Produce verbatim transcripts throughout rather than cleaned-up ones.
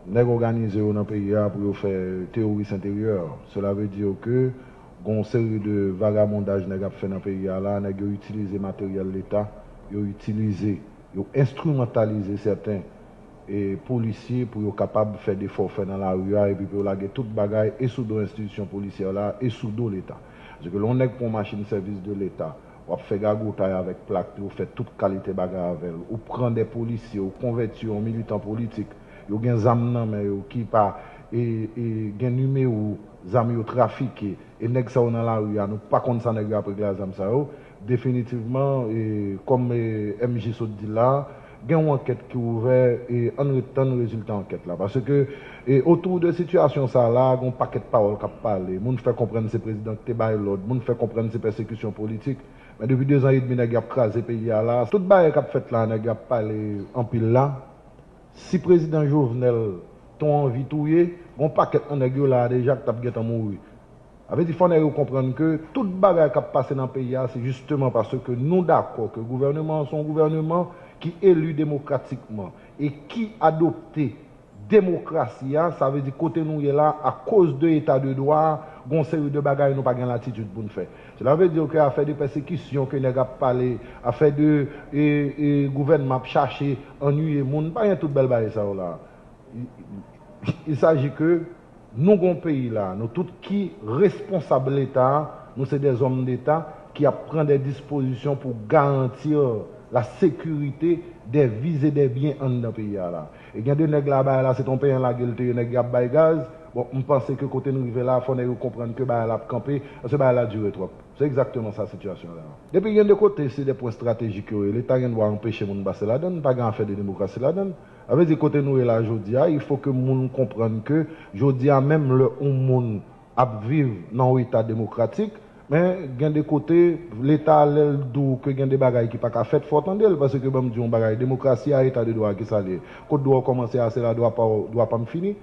Nèg òganize yo nan peyi a pou yo fè teworis enteryè. Cela veut dire que gon seri de vagabondaj nèg ap fè nan peyi a la, nèg yo itilize materyèl leta, yo itilize, yo enstrimantalize sèten e polisye pou yo kapab fè de fòfè nan lari a, epi pou yo lage tout bagay e sou do enstitisyon polisyè la e sou do leta. Paske lè yon nèg pran yon machin sèvis de leta, w ap fè gagotay avèk plak li, ou fè tout kalite bagay avè l, ou pran de polisye, ou konvèti yo an militan politik, yo gen zam nan men yo ki pa e, e, gen nimewo zam yo trafike, e nèg sa yo nan lari a, nou pa konn sa nèg yo ap regle a zam sa yo, definitivman, e, kòm e, M J sot di la, gen yon ankèt ki ouvè, e ann ret tann rezilta ankèt la. Paske e, otou de sitiyasyon sa la, gen yon pakèt pawòl k ap pale. Moun fè konprann se prezidan ki te bay lòd, moun fè konprann se pèsekisyon politik. Men depi dezan edmi nèg y ap kraze peyi a la, tout bagay k ap fèt la, nèg y ap pale anpil la, si prezidan Jovenel te anvi touye, gon pakèt nan nèg yo la a deja ki t ap gentan mouri. Sa vle di fò nèg yo konprann ke tout bagay k ap pase nan peyi a, se jisteman paske nou dakò ke gouvèneman an se yon gouvèneman ki eli demokratikman e ki adopte demokrasi a, sa vle di kote nou ye la, akoz de eta de dwa a, gon seri de bagay nou pa gen latitid pou n fè. Cela veut dire ke afè de pèsekisyon ke nèg ap pale, afè de e, e, gouvènman ap chache annuiye moun, pa gen tout bèl bagay sa yo la. Il, il s'agit que nou gon peyi la, nou tout ki responsab Leta a, nou se des hommes d'État ki ap pran de dispozisyon pou garantir la sécurité des vies et des biens anndan peyi a la. E gen de nèg la, bagay la se t on penyen lage l te ye, nèg y ap bay gaz. Bon, m panse ke kote n rive la, fò nèg yo konprann ke bagay la ap kanpe, paske bagay la dire twòp. Se egzakteman sa sitiyasyon la. Depi gen de kote, se de pwen estratejik yo ye. Leta gen dwa anpeche moun pase ladann, pa gen afè de demokrasi ladann. Sa vle di kote nou ye la jodi a, il faut que moun konprann ke jodi a menm lè yon moun ap viv nan yon eta demokratik, men gen de kote, Leta lè l di w ke gen de bagay ki pa ka fèt, fò w tande l, paske ban m di w yon bagay, demokrasi a, eta de dwa a, kisa l ye? Kot dwa w kòmanse a, se la dwa pa w, dwa pa m fini.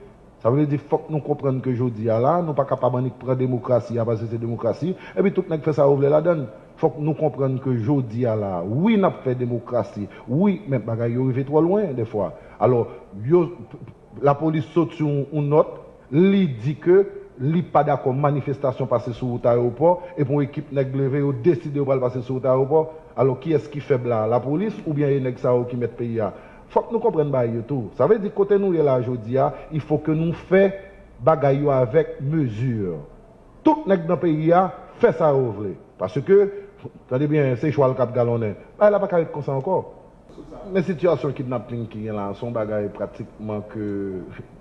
Sa vle di fòk nou konprann ke jodi a la, nou pa kapab annik pran demokrasi a paske se demokrasi, epi tout nèg fè sa yo vle ladann. Fòk nou konprann ke jodi a la, wi, n ap fè demokrasi, wi, men bagay yo rive twò lwen dèfwa. Alò, yo, lapolis soti yon, yon nòt, li di ke li pa dakò manifestasyon pase sou wout ayewopò, epi yon ekip nèg leve, yo deside yo pral pase sou wout ayewopò. Alò, kiyès ki fèb la? Lapolis oubyen e nèg sa yo ki mèt peyi a? Fòk nou konprann bagay yo tou. Sa vle di kote nou ye la jodi a, il faut que nou fè bagay yo avèk mezi. Tout nèg nan peyi a fè sa yo vle. Paske, tande byen, se chwal k ap galonnen. Bagay la pa ka ret konsa ankò. Men sitiyasyon kidnaping ki gen la, se yon bagay pratikman ke,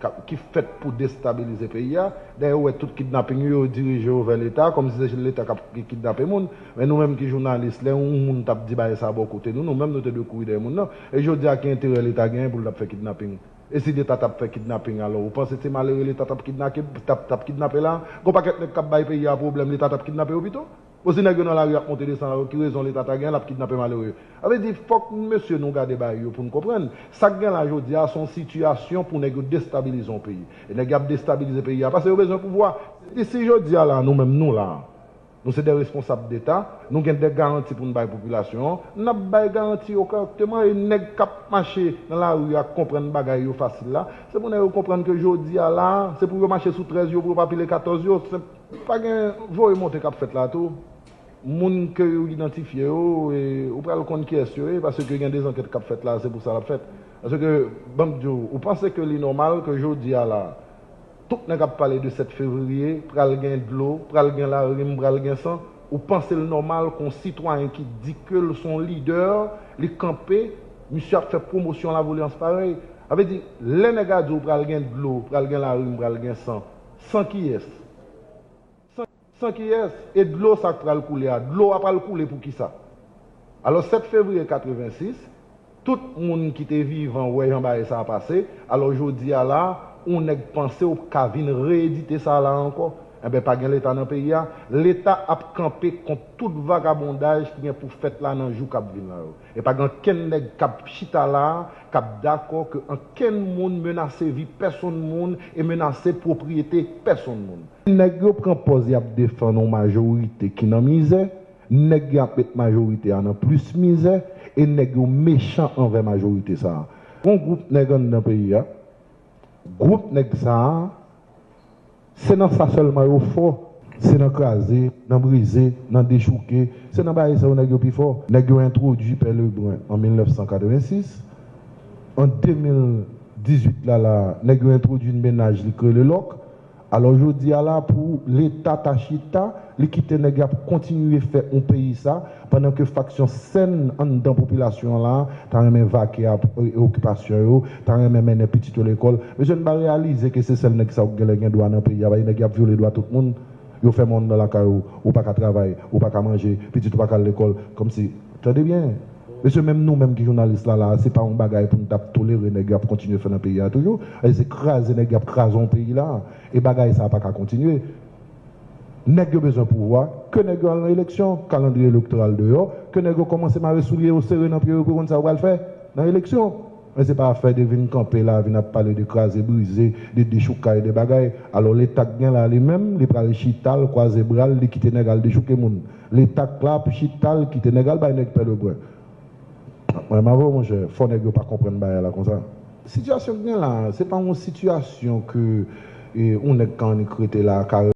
ka, ki fèt pou destabilize peyi a. Dayè, ou wè tout kidnaping yo, yo dirije yo vè Leta, kòmsi se Leta k ap kidnape moun. Men nou menm ki jounalis, lè yon moun t ap di bagay sa bò kote nou, nou menm nou te dwe kouri dèyè moun nan. E jodi a, ki enterè Leta genyen pou l t ap fè kidnaping? E si Leta t ap fè kidnaping alò, ou panse se malere Leta t ap kidnape, t ap, t ap kidnape la? Gon pakèt nèg k ap bay peyi a pwoblèm, Leta t ap kidnape yo pito? Bon, si nèg yo nan lari ap monte desann, alò ki rezon Leta ta gen, l ap kidnape malere? Sa vle di, fòk mesye nou gade bagay yo pou n konprann. Sa k gen la jodi a, se yon sitiyasyon pou nèg yo destabilize yon peyi. E nèg y ap destabilize peyi a, paske yo bezwen pouvwa. E si jodi a la, nou menm nou la, nou se de responsab deta, nou gen de garanti pou n bay popilasyon an, n ap bay garanti yo kòrèkteman, e nèg k ap mache nan lari a k konprann bagay yo fasil la, se pou nèg yo konprann ke jodi a la, se pou yo mache sou trèz yo, pou yo pa pile katòz yo, se pa gen voye monte k ap fèt la tou. Moun ke yo idantifye yo, e, ou pral konn kiyès yo ye, paske gen de zankèt k ap fèt la, se pou sa l ap fèt. Paske, ban m di w, ou panse ke li nòmal ke jodi a la, tout nèg ap pale de sèt fevriye, pral gen dlo, pral gen larim, pral gen san, ou panse l nòmal ke yon sitwayen ki di ke l se yon lidè, li kanpe, misye ap fè pwomosyon lavyolans parèy? Sa vle di, lè nèg a di w pral gen dlo, pral gen larim, pral gen san, san kiyès? San, san kiyès? E dlo sa k pral koule a, dlo a pral koule pou kisa? Alò, sèt fevriye katrevensis, tout moun ki te vivan wè jan bagay sa a pase. Alò, jodi a la, yon nèg panse w ka vin reyedite sa la ankò? Enben, pa gen Leta nan peyi a. Leta ap kanpe kont tout vagabondaj ki gen pou fèt la nan jou k ap vin la yo. E pa gen ankenn nèg k ap chita la a k ap dakò ke ankenn moun menase vi pèsonn moun e menase pwopriyete pèsonn moun. Nèg yo pran pòz y ap defann yon majorite ki nan mizè, nèg y ap met majorite a nan plis mizè, e nèg yo mechan anvè majorite sa a. Gon gwoup nèg anndan peyi a, Gwoup nèg sa a, se nan sa sèlman yo fò. Se nan kraze, nan brize, nan dechouke. Se nan bagay sa yo nèg yo pi fò. Nèg yo entwodui Pè Lebrun an mil nèf san katrevensis. An de mil dizuit la la, nèg yo entwodui yon mennaj li k rele Lòk. Alò jodi a la, pou Leta ta chita, li kite nèg y ap kontinye fè yon peyi sa, pandan ke faksyon sèn anndan popilasyon an la ta renmen vake ap e, okipasyon yo, ta renmen mennen pitit yo lekòl. Mesye, n pa reyalize ke se sèl nèg sa yo k genlè gen dwa nan peyi a, pa gen nèg y ap vyole dwa tout moun, yo fèmen w anndan lakay ou, ou pa ka travay, ou pa ka manje, pitit ou pa ka al lekòl, kòmsi, tande byen. Mesye, menm nou menm ki jounalis la la, se pa yon bagay pou n t ap tolere nèg y ap kontinye fè nan peyi a toujou. E se kraze nèg y ap kraze yon peyi la. E bagay sa pa ka kontinye. Nèg yo bezwen pouvwa, ke nèg yo al nan eleksyon, kalandriye elektoral deyò, ke nèg yo kòmanse mare soulye yo sere nan pye yo pou yo konn sa yo pral fè nan eleksyon. Men se pa afè de vin kanpe la, vin ap pale de kraze brize, de dechoukay, de bagay. Alò Leta k gen la li menm, li pral chita l, kwaze bra l, li kite nèg al dechouke moun. Leta k la ap chita l, kite nèg al bay nèg Pè Lebrun. Mwen m avè w monchè, fò nèg yo pa konprann bagay la konsa. Sitiyasyon k gen la, se pa yon sitiyasyon ke e, yon nèg ka annik rete la, ka